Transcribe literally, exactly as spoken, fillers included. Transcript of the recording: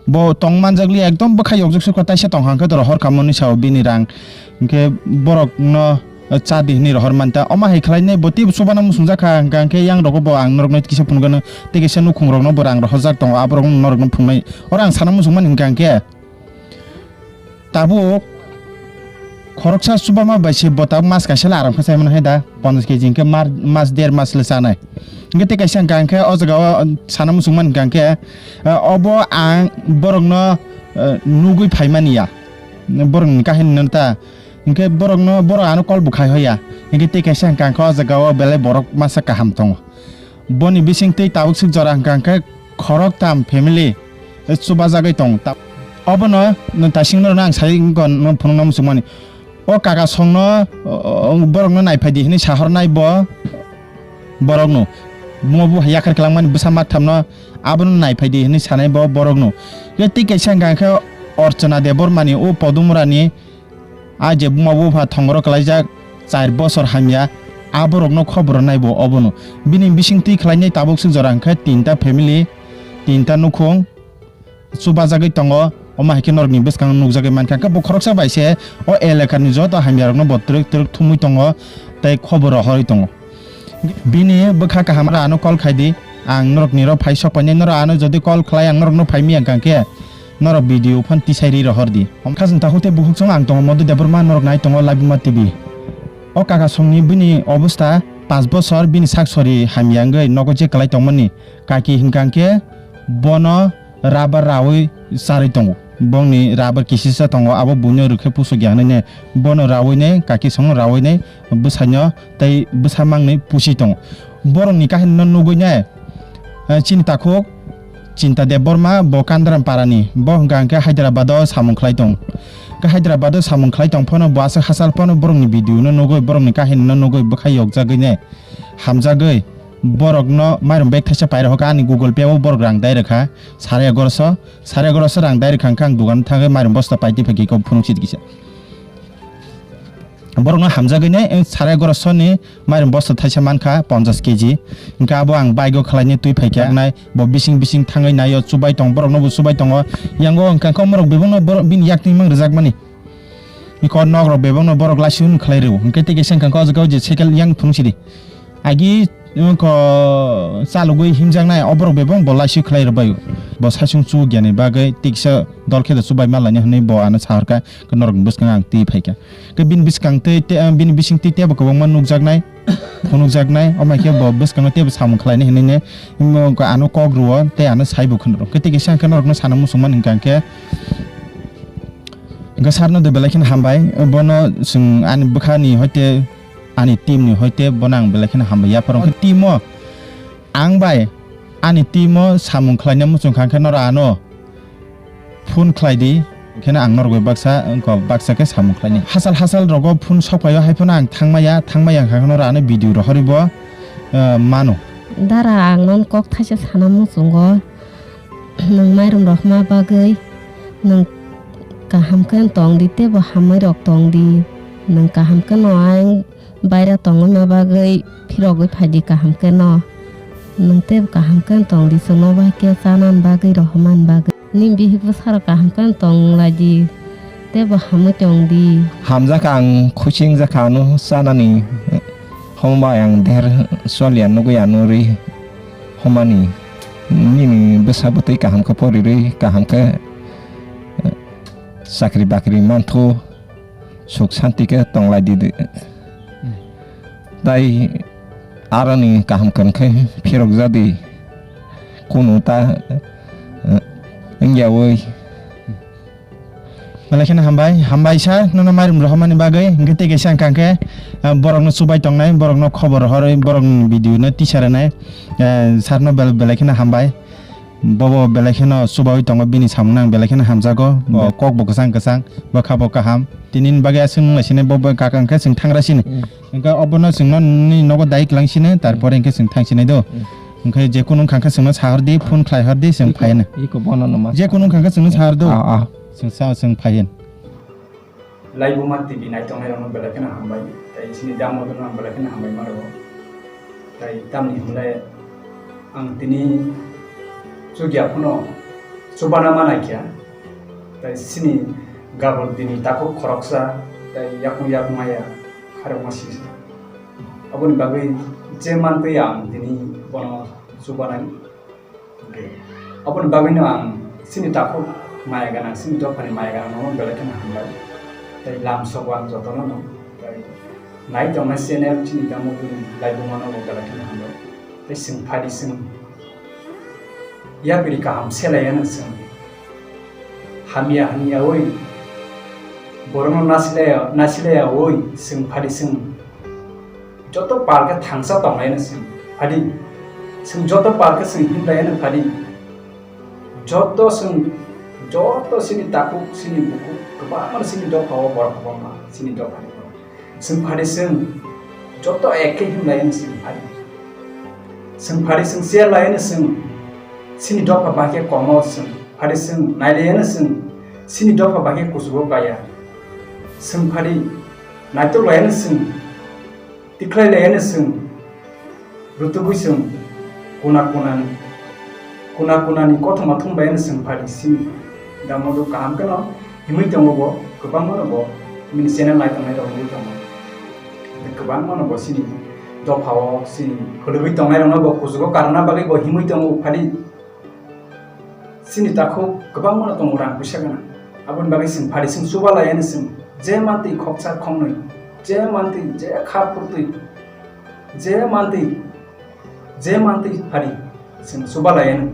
Bo tong manjakli ekdom bwkha yokjak sukha taisa tong hangkhe to rohor kha mwnwi sao bini rang. Hinkhe borokno cha di hwnwi rohor manta. Omo hai khlainai bo teibo chubana muchungjak kha hwnkha hwnkhe yang rogo bo ang norokno kisa phunukgwno tei kisa nukhungrokno bo rang rohorjak tongo aborokno norokno phunuknai. Oro ang sana muchungmani hwnkha hwnkhe tabuk khoroksa chubama bai se bo tabuk mas kaisa le aram khe chaimani hai da, ponchash keji hinkhe mar-, mas der mas le chanai. Hinkhe tei kaisa hwnkha hinkhe o jaga o sana muchungmani hwnkha hinkhe, eh, obo ang borokno, eh, nugwi phaimani ya, borokni kahinino ta. Hinkhe borokno, borok ano call bo khai hoya. Hinkhe tei kaisa hwnkha hinkhe o jaga o belai borok masa kaham tongo. Boni bising twi tabuk swk jora hwnkha hwnkhe khoroktham family, eh, chubajagwi tong. Ta-, obono nwng taising norokno ang sai wngkha, no phunukna muchungmani. O kaka songno, o, o, borokno naiphai di hwnwi sahornai bo borokno. Bumo buha yakhar kwlangmani bwsa makthamno abono naiphai di hwnwi sanai bo borokno. Tei twi kaisa hwnkha hwnkhe Orchana Debbarmani o Podumurani a je buma bupha thongoro kwlaijak char bosor hamya, a borokno khobor nai bo obono. Bini bising twi khlainai tabuk swk jora hwnkhe tinta family, tinta nukhung chubajagwi tongo. Omo hai khe norokni bwskango nukjagwi mankha, hwnkhe bo khoroksa bai se o elekani joto hamyarokno bo twrwk twrwk thumwi tongo tei khobor rohorwi tongo. Bini bwkha kaham ano call khai di, ang norokni ro phai sok painai, norok ano jodi call khlai ang norokno phai miya hwnkha khe norok video phan tisai ri rohor di. Khajang takhuk tei bukhuk chwng ang tongo Madhu Debbarma, norok nai tongo Laibuma T V. O kaka songni bini obostha panch bosor bini sak sori hamya wngwi nogo je kwlai tongmani. Kaki hwnkha khe bono rubber raui charwi tongo. Bongni rubber kisisa tongo, abo buino rwkhe pusuk ya hwnwi ne bono raui ne kaki songno raui ne bwsaino tei bwsa mangni pusi tongo. Borokni kahinino nugui ne, eh, chini takhuk Chinta Debbarma, bo Kandaram parani, bo hwnkha hwnkhe Hyderabad o samung khlai tong. Khe Hyderabad o samung khlai tong phano bo aswk hachal phano borokni video no nugui, borokni kahini no nugui bwkhai yokjagwi ne hamjagwi borokno mairum bag thaisa pai rokha, ani Google Pay o borok rang dai rwkha sare egaroso, sare egaroso rang dai rwkha hwnkhe ang dugan thangwi mairum bosta pai twi phai khe phunuk sidi kisa. Borokno hamjagwi ne, eh, sare egaroso ni mairum bosta thaisa mankha ponchash keji. Hwnkhe abo ang bike o khwlaini twi phaikha nai, bo bising bising thangwi naio, chubai tong, borokno bo chubai tongo. Yango hwnkha khe omorok bebakno borok bini yakni mang rwjakmani. Iko nok rok bebakno borok laisu hwn khlai rw. Hwnkhe tei kaisa hwnkha khe o jaga o je cycle yang thung sidi. Agi, wngkha chalogwi himjaknai, o borok bebak bo laisu khlai rwbaio. Bo saichung chugya ni bagwi tiksa dol khe da chubai ma laina hwnwi bo ano sahorkha, norokni bwskango ang twi phaikha. Khe bini bwskang tei, tei, bini bising tei teibo kwbangma nukjaknai, phunukjaknai, omo hai khe bo bwskango teibo samung khlainai hwnwi ne, wngkha ano kok rwo tei ano saibo khwnwi rw. Khe tei kaisa hwnkhe norokno sana muchungmani hwnkha khe, hwnkhe sarno de belai kheno hambai, bono chwng ani bwkhani hoite ani team ni hoite bono ang belai kheno hambai yapharo. Hwnkhe team o ang bai ani team o samung khlaina muchung kha, hwnkhe norok ano phone khlai di, hwnkhe ang norok bai baksa, wngkha baksa khe samung khlaini. Hachal hachal rogo phone sok phaio, hai phano ang thangmaya, thangmaya wngkha khe norok ano video rohorwi bo, eh, mano. Dara, ang nono kok thaisa sana muchungo, nwng mairum rohorma bagwi, nwng kaham khe tong di, teibo hamwi rok tong di, nwng kaham khe no ang Baira tongwi ma bagwi phirogwi phai di kaham khe no. Nwng teibo kaham khe tong di, chwngno bai khe chana bagwi, rohorma bagwi. Nini bihik bwsarok kaham khe tong lai di, teibo hamwi tong di. Hamjakha, ang khuising jakha ano chanani, hwnba ang der choliya nugwi ano rwi hwnmani. Nini bwsa bwtwi kaham khe porirwi, kaham khe chakri bakri manthu. Suk santi khe tong lai di de. Hmm. Tai aroni kaham kwrwng khe phirok ja di. Kunu ta, eh, wngya wi. Belai kheno hambai, hambai sir, nono mairum rohormani bagwi. Hwnkhe tei kaisa hwnkha khe, eh, borokno chubai tongnai, borokno khobor rohorwi, borokni video no tisarnai, eh, sir no bel-, belai kheno hambai. Bobo belai kheno chubaui tongo, bini samung nang belai kheno hamjago. Bo kok bo kwchang kwchang, bwkha bo kaham. Tini ni bagwi aswk wng lai sini, bo bo kaka hwnkhe chwng thangra sini. Hmm. Hwnkhe obono chwngno nini nogo dai kwlang sini, tarpore hwnkhe chwng thang sini do. Hmm. Hwnkhe je kunu wngkha khe chwngno sahor di, phone khlai hor di, chwng phai hwno. Iko bono numa. Je kunu wngkha khe chwngno sahor do. Ah, ah. Chwng sa, chwng phai hwn. Laibuma T V naitongnai rokno belai kheno hambai, tei chini damo no ang belai kheno hambai ma rwo. Tei tamni hwnle ang tini chukya phano chubana ma naikha, tei chini gabon dini takhuk khoroksa tei yakung yak maya kharokma sisa. Aboni bagwi je mantwi ang tini bono chubanai. Aboni bagwino ang chini takhuk maya gana, chini dophani maya gana no belai kheno hambai. Tei lam sobo ang jotono no. Tei nai tongnai channel chini tamo bini laibuma no belai kheno hambai. Tei chwng phadi chwng yapri kaham selai ano chwng. Hamya hamya oi. Borokno nasilaya, nasilaya oi, chwng phadi chwng. Joto pal khe thangsa tonglaino chwng phadi. Chwng joto pal khe chwng himlaino phadi. Joto chwng, joto chini takhuk, chini bukhuk, kwbangma chini dophao borok kwbangma chini dophani borok. Chwng phadi chwng joto ek khe himlaino chwng phadi. Chwng phadi chwng share laino chwng chini dopha bahai khe komo chwng phadi chwng nailaino chwng chini dopha bahai khe kuchugo kaya. Chwng phadi naitok laino chwng tikhlai laino chwng rutugwi chwng kuna kunani, kuna kunani kothoma thumbaino chwng phadi chini damodo kaham kheno himwi tongo bo, kwbangmano bo bini channel nai tongnai rok wngwi tongo. Kwbangmano bo chini dophao chini khulugwi tongnai rokno bo kuchugo karna bagwi bo himwi tongo phadi. Chini takhuk kwbangmano tongo rang puisa gana. Aboni bagwi chwng phadi chwng chuba laiyani chwng je mantwi khoksa khongnwi, je mantwi je kha phurtwi, je mantwi, je mantwi phadi chwng chuba laiyani.